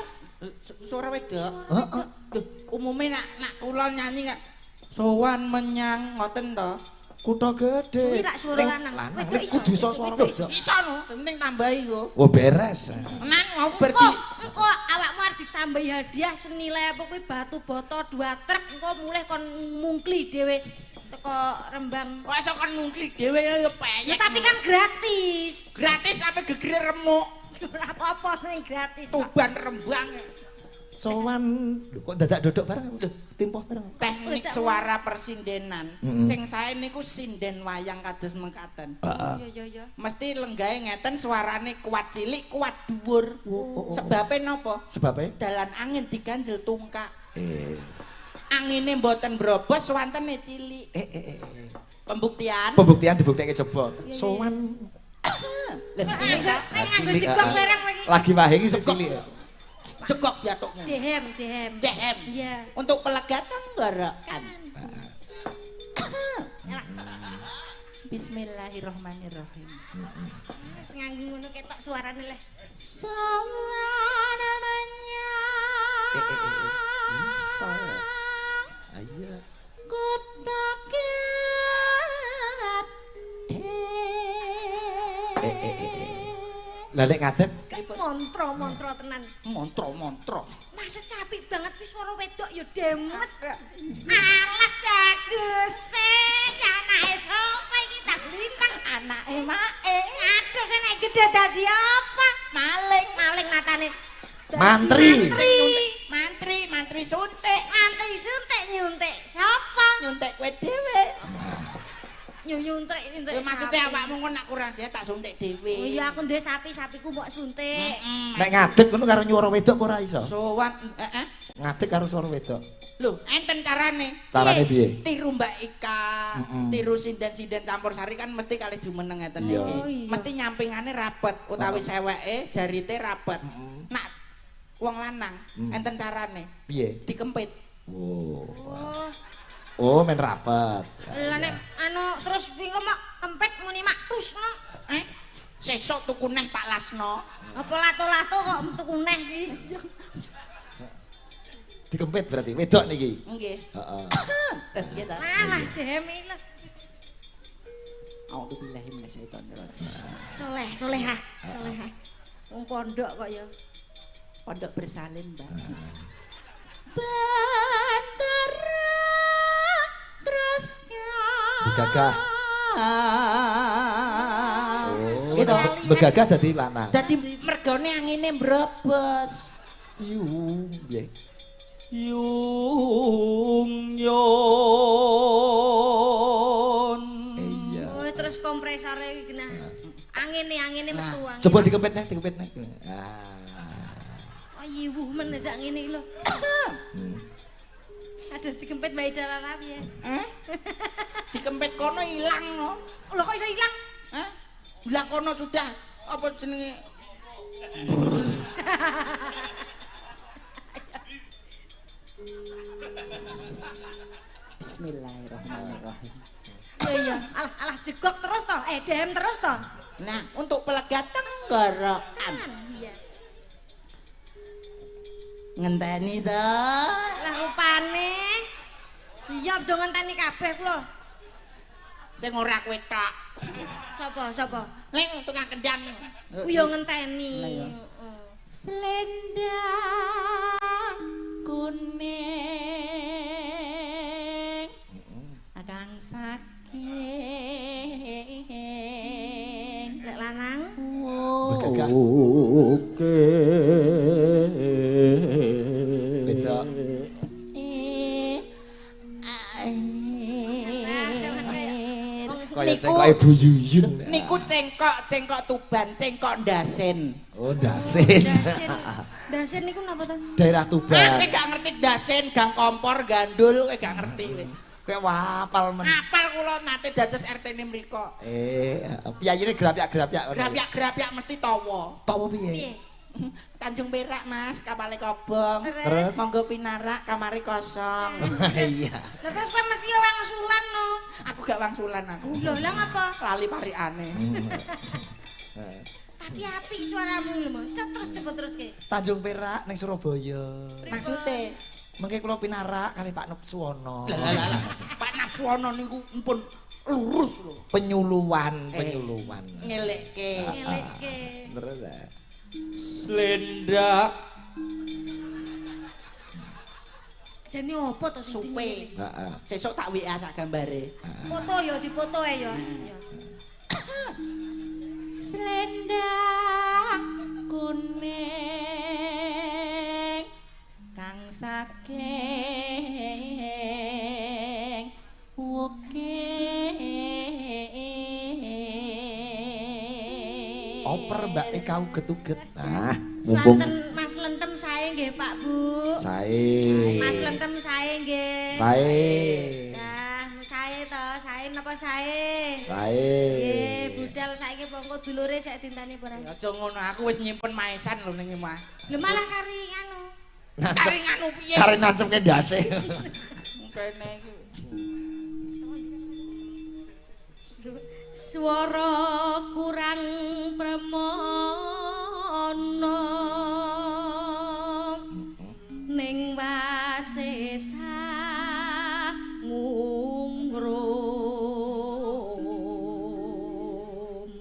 Suara wedok. Heeh. Lho, umume nak kula nyanyi kak sowan menyang ngoten to. Kutha gedhe. Kuwi rak suara lanang. Wedok iso. Kudu iso suara wedok. Iso no, penting tambahi kok. Oh beres. Tenan mau berdi. Engko awakmu arep ditambahi hadiah senilai apa kuwi batu boto 2 truk engko mulih kon mungkli dhewe teko Rembang. Kok iso kon mungkli dhewe ya peyek. Ya tapi kan gratis. Gratis sampe gegere remuk. Ora apa-apa ning gratis. Tuban Rembang. Sowan lho kok dadak dodok bareng lho timpoh bareng. Teknik suara persindenan. Sing sae niku sinden wayang kados mengkaten. Heeh. Iya iya. Mesti lenggahe ngeten suarane kuat cilik, kuat dhuwur. Sebabe napa? Sebabe dalan angin diganjel tungkak. Angine mboten brobos, wantene cilik. Pembuktian. Pembuktian dibuktekke coba. Sowan. Lha cilik ta? Nganggo jegok bareng kowe iki. Lagi wae iki cilik. Jegok bathukmu. Dehem, dehem. Dehem. Iya. Untuk pelega tenggorokan. Bismillahirrahmanirrahim. Wis nganggo ngono ketok suarane leh. Sowan menyang. Iso. Ayo. Kutha gedhe. Lah nek ngadeg mantra-mantra tenan. Mantra-mantra. Maksudnya apik banget kuwi swara wedok ya demes. Alah baguse, ya anake sapa iki tak lintang anake mae. Aduh sing nek gedhe dadi apa? Maling, maling matane. Mantri. Mantri, mantri suntik. Mantri suntik nyuntik sapa? Nyuntik kowe dhewe. Nyuntik nyuntik. Ya maksudnya awakmu ngono nak kurang sehat tak suntik dhewe. Oh iya aku duwe sapi, sapiku mbok suntik. Nek ngadeg ngono karo nyuara wedok ora iso? Sowan, heeh. Ngadeg karo suara wedok. Lho, enten carane. Carane piye? Tiru Mbak Ika, tiru sinden-sinden campur sari kan mesti kalih jumeneng ngeten iki. Mesti nyampingane rapet utawi seweke jarite rapet. Nak wong lanang enten carane. Piye? Dikempit. Oh. Oh, men rapet. Lah nek anu terus wingi mak kempit muni mak tus ngono. Sesuk tuku neh Pak Lasno. Apa lato-lato kok tuku neh iki? Dikempit berarti wedok niki. Nggih. Heeh. Nggih ta. Alah dem iki lho. A'udzubillahi minasyaitonirrajim. Soleh, solehah, solehah. Wong pondok kok ya. Pondok bersalin, Mbak. Batara terus begagah. Oh, gitu. Begagah dadi lanang. Dadi mergone angine mbrobos. Yung, piye? Yung yon. Iya. Oh, terus kompresore iki nah. Angine metu angin. Coba dikempit neh, dikempit neh. Ah. Oh, yiwuh men ndak ngene iki lho. Aduh dikempit Mbak Ida Lala piye? Hah? Dikempit kono ilang no. Lho kok iso ilang? Hah? Lah kono sudah apa jenenge? Bismillahirrahmanirrahim. Iya iya, alah alah jegok terus toh, dem terus toh. Nah, untuk pelega tenggorokan. Iya. Ngenteni to. Lah rupane. Iya do ngenteni kabeh kula. Sing ora kowe tok. Sapa sapa? Ning tukang kendang. Ku yo ngenteni. Selendang kuning kang saking lek lanang. Oke. Beda. Kaya cengkoke Bu Yuyun. Niku cengkok Tuban, cengkok Dasen. Oh, Dasen. Dasen. Dasen niku napa to? Daerah Tuban. Kowe gak ngerti Dasen, gang kompor, gandul, kowe gak ngerti kowe. Kowe apal men. Apal kula nate dados RT-ne mriko. Piyayine grapyak-grapyak. Grapyak-grapyak mesti tawa. Tawa piye? Tanjung Perak, Mas, kapale kobong. Terus monggo pinarak, kamare kosong. Iya. Lah terus kowe mesti wangsulan no. Aku gak wangsulan aku. Lho, lah ngapa? Lali parikane. Tapi apik suaramu lho, Mas. Terus coba terus ke. Tanjung Perak ning Surabaya. Maksude mengke kula pinarak kali Pak Napsuwono. Lah lah lah. Pak Napsuwono niku mpun lurus lho. Penyuluhan, penyuluhan. Ngelekke. Ngelekke. Terus ah. Slendak jane opo to sing supe? Heeh. Sesuk tak WA sak gambare. Foto ya dipoto ae ya. Slendak kuning kang saking wukir. Oper Mbak Eka uget-uget. Nah, mumpung swanten Mas Lentem sae nggih Pak Bu. Sae. Mas Lentem sae nggih. Sae. Nah, sae to, sae napa sae? Sae. Nggih, budal saiki monggo dulure sik dintani ora. Aja ngono, aku wis nyimpen maesan lho ning omah. Lho malah kari nganu. Kari nganu piye? Kari nancepke ndase. Kene iki. Swara kurang premana ning wasesa ngungrum.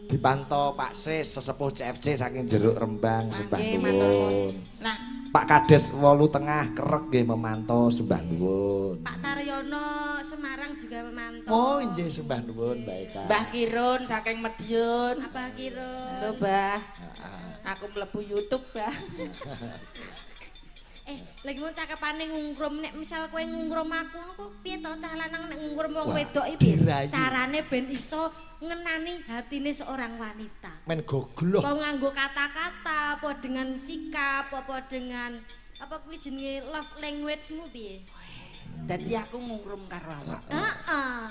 Dipantau Pak Sis sesepuh CFC saking Jeruk Rembang sembah nuwun. Nah, Pak Kades Wolu Tengah Kerek nggih memantau sembah nuwun. Pak Taryono Semarang juga memantau. Oh nggih sembah nuwun Mbak Eka. Mbah Kirun saking Madiun. Abah Kirun. Lho Mbah. Aku mlebu YouTube, Mbah. Lagi mau cakepane ngungrum nek misal kowe ngungrum aku ngono piye to cah lanang nek ngungrum wong wedok iki carane ben iso ngenani hatine seorang wanita. Men gogloh. Apa nganggo kata-kata, apa dengan sikap, apa dengan apa kuwi jenenge love language-mu piye? Dadi aku ngungrum karo awak. Heeh.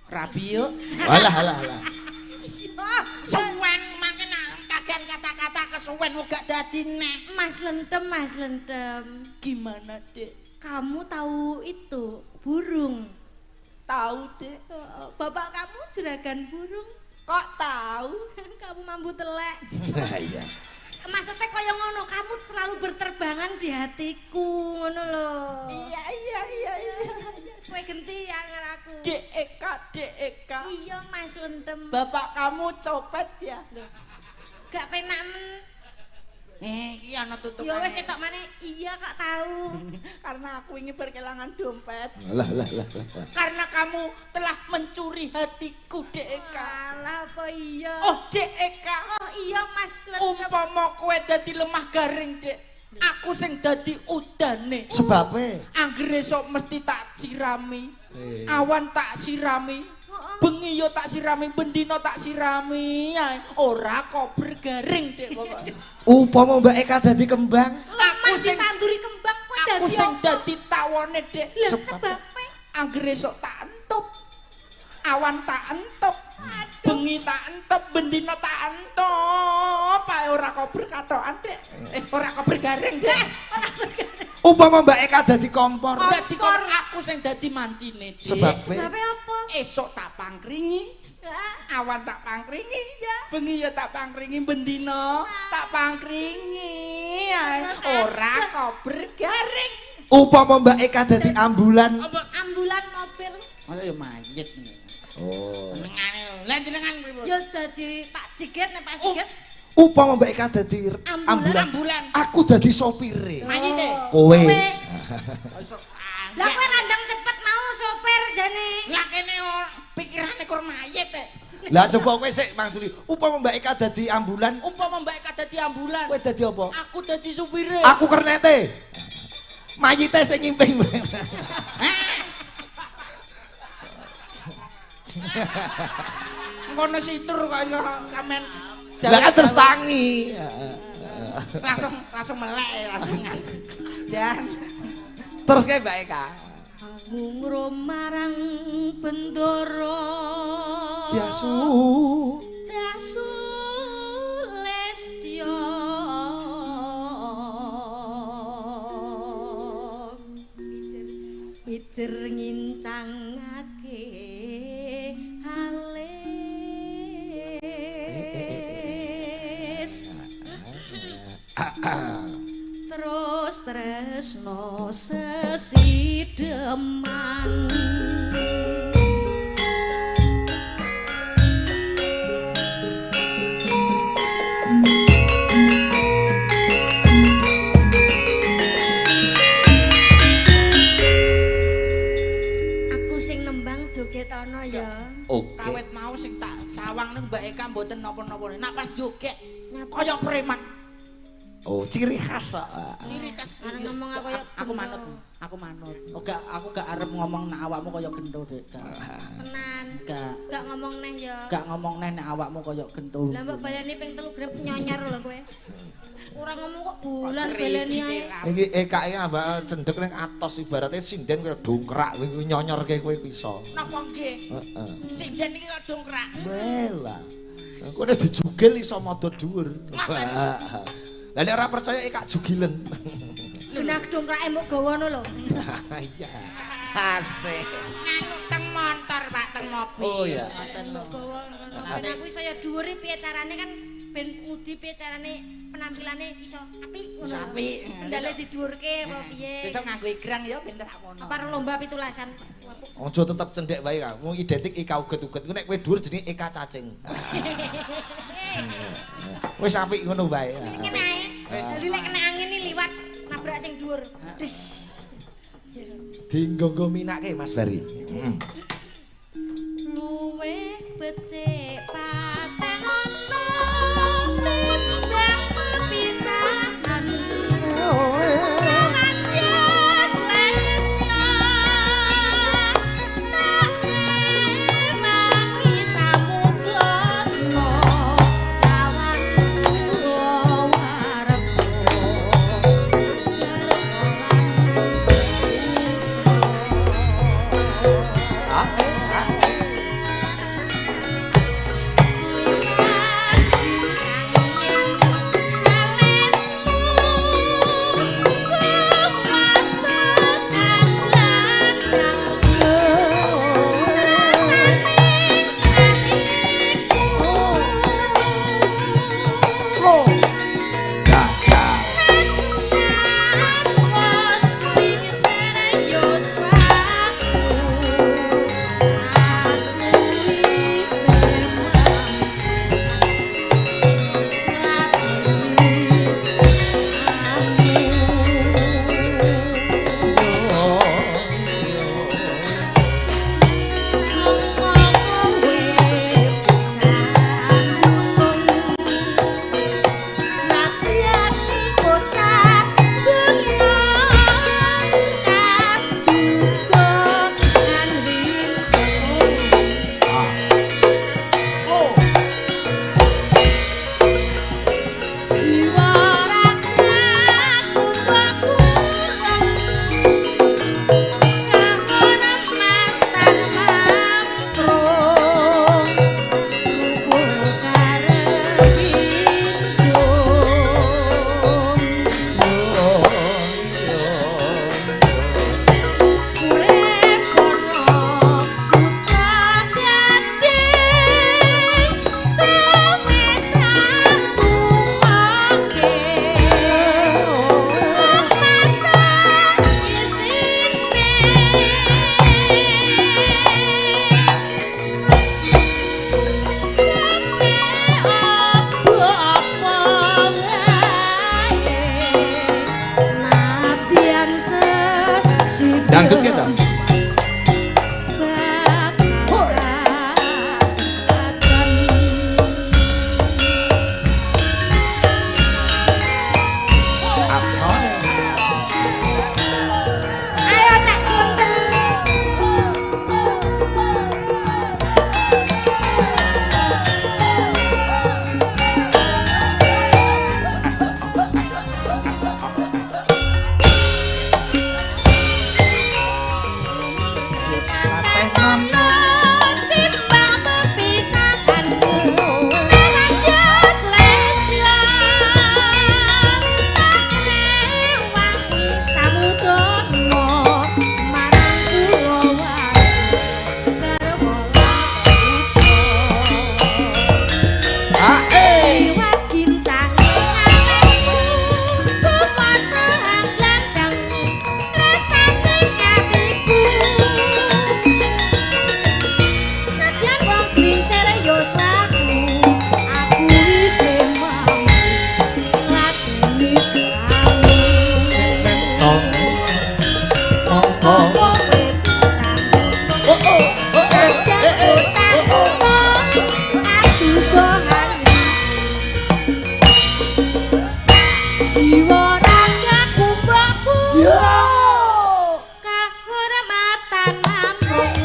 Rabi yuk. Alah alah alah. Suwen mangke kagian kata-kata kesuwen gak dadi neh. Mas Lentem, Mas Lentem. Gimana, Dek? Kamu tahu itu burung? Tahu, Dek. Bapak kamu juragan burung. Kok tahu? Kamu mambu telek. Iya. Maksudnya kaya ngono, kamu selalu berterbangan di hatiku, ngono lho. Iya, iya, iya, iya. Kowe genti ya karo aku. Dek Eka, Dek Eka. Iya, Mas Lentem. Bapak kamu copet ya? Gak penak men. Iki ana tutupane. Ya wis etok maneh. Iya kok tahu. Karena aku ingin berkelangan dompet. Lah lah lah lah. Karena kamu telah mencuri hatiku, Dek Eka. Alah apa iya? Oh, Dek Eka. Oh iya Mas Lentem. Umpama kowe dadi lemah garing, Dek. Aku sing dadi udane. Sebabe anggere sok mesti tak sirami. Awan tak sirami. Bengi yo tak sirami, bendina tak sirami. Ora kober garing, Dek pokoke. Upama Mbak Eka dadi kembang, aku sing ditanduri kembang kowe dadi. Aku sing dadi tawone, Dek. Sebabe anggere sok tak entup. Awan tak entup. Bengi tak entup, bendina tak entup. Ae ora kober katokan, Dek. Ora kober garing, Dek. Ora bergaring. Umpama Mbak Eka dadi kompor. Dadi kompor aku sing dadi mancine, Dik. Sebabe apa? Esuk tak pangkringi, Awan tak pangkringi, bengi ya tak pangkringi, bendina tak pangkringi. Ora kober garing. Upama Mbak Eka dadi ambulan. Ambulan mobil. Masa ya mayit. Oh. Senengane. Lah jenengan pripun? Ya dadi Pak Sigit nek Pak Sigit. Upama Mbak Eka dadi ambulan. Ambulan. Aku dadi sopire. Mayite. Kowe. Lah kowe randang cepet mau sopir jane. Lah kene pikirane kur mayit e. Lah coba kowe sik Mang Suli. Upama Mbak Eka dadi ambulan, Umpama Mbak Eka dadi ambulan, kowe dadi apa? Aku dadi supire. Aku kernete. Mayite sing nyimping. Ngono situr kok iso sampean. Lah kan terus tangi. Langsung melek langsung. Jan. Terus kae Mbak Eka. Aku marang bendoro. Biasu. Dasu lestyo. Pijer ngincangake alis. Terus tresno sesideman. Aku sing nembang joget ana ya. Oke. Kawit mau sing tak sawang ning Mbak Eka mboten napa-napa. Nak pas joget kaya preman. Oh, ciri khas kok. Ciri khas. Arep ngomong aku kaya aku manut. Aku manut. Oh gak, aku gak arep ngomong nek awakmu kaya gento, Dik. Tenan. Gak. Gak ngomong neh ya. Gak ngomong neh nek awakmu kaya gento. Lah mbok baleni ping 3 grep nyonyar lho kowe. Ora ngomong kok bulan baleni ae. Iki EKE ambak cendhek ning atos ibarate sinden kaya dongkrak kowe nyonyorke kowe iso. Napa nggih? Heeh. Sinden iki kok dongkrak. Welah. Kowe wis dijugil iso madha dhuwur. Lah nek ora percaya Eka jugilen. Genah dongkrake mbok gawa ngono lho. Iya. Asik. Nganu teng montor Pak, teng mobil. Oh iya. Ngoten lho. Mbok gawa ngono. Ben aku iso ya dhuwur piye carane kan ben ngudi piye carane penampilane iso apik ngono. Iso apik. Sendale didhuwurke apa piye. Sesuk nganggo igrang ya ben tak ngono. Apa lomba 17-an. Aja tetep cendhek wae Kang. Wong identik Eka uget-uget. Ku nek kowe dhuwur jenenge Eka cacing. Wis apik ngono wae. Ngene ae. Dadi lek kena angin iki liwat nabrak sing dhuwur. Des. Dinggo minake Mas Bari. Luwih becik paten ana timbang pepisahan. Dangdut ke ta? Ayo Cak Sunten. Jiwa ragaku mbokku kahormatan namung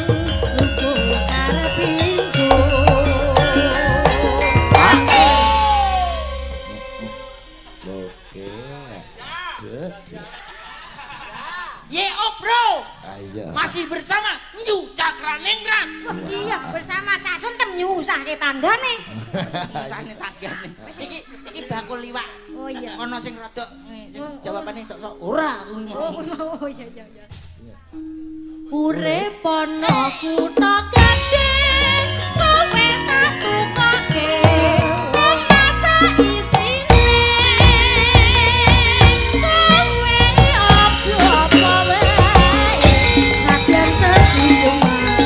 uga karep injur. Oke. Yo bro. Masih bersama Nyu Cakraningrat. Wah, iya bersama Cak Suntem nyusahke tanggane. Nyusahne tanggane. Iki iki bakul liwak. Oh iya. Ana sing rada jawabane sok-sok ora aku. Oh iya iya iya. Urip ana kutha gedhe, kowe tak tukoke. Masa isine kowe apa-apa wae. Sadyan sesungguhan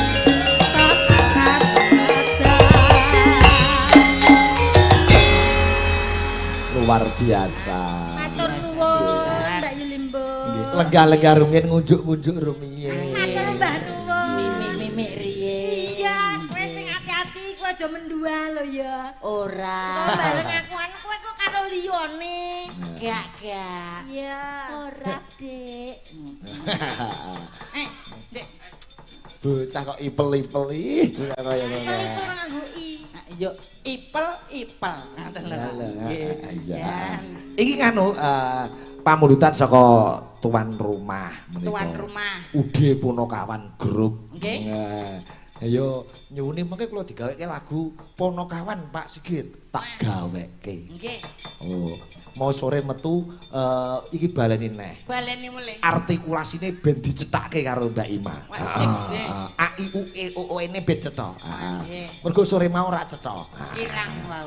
tak kasedan. Luar biasa. Matur nuwun Mbak Yulimbo. Lenggah-lenggah rumiyin ngunjuk-ngunjuk rumiyin. Matur Mbah nuwun. Mimik-mimik riye. Iya, kowe sing ati-ati kowe aja mendua lho ya. Ora. Kok bareng aku anu kowe kok karo liyane. Gak gak. Iya. Ora, Dik. Dik. Bocah kok ipel-ipel ih, kaya ngono. Ipel-ipel nganggo i. Yo ipel-ipel. Ngoten lho. Iya. Iki nganu pamundutan saka tuan rumah menika. Tuan rumah. UD Ponokawan Group. Nggih. Ayo nyuwune mengke kula digaweke lagu Ponokawan Pak Sigit. Tak gaweke. Nggih. Oh, mau sore metu iki baleni neh. Baleni mulih. Artikulasine ben dicethake karo Mbak Ima. Wah, sip nggih. A I U E O O N ben cetha. Nggih. Mergo sore mau ora cetha. Kirang wau.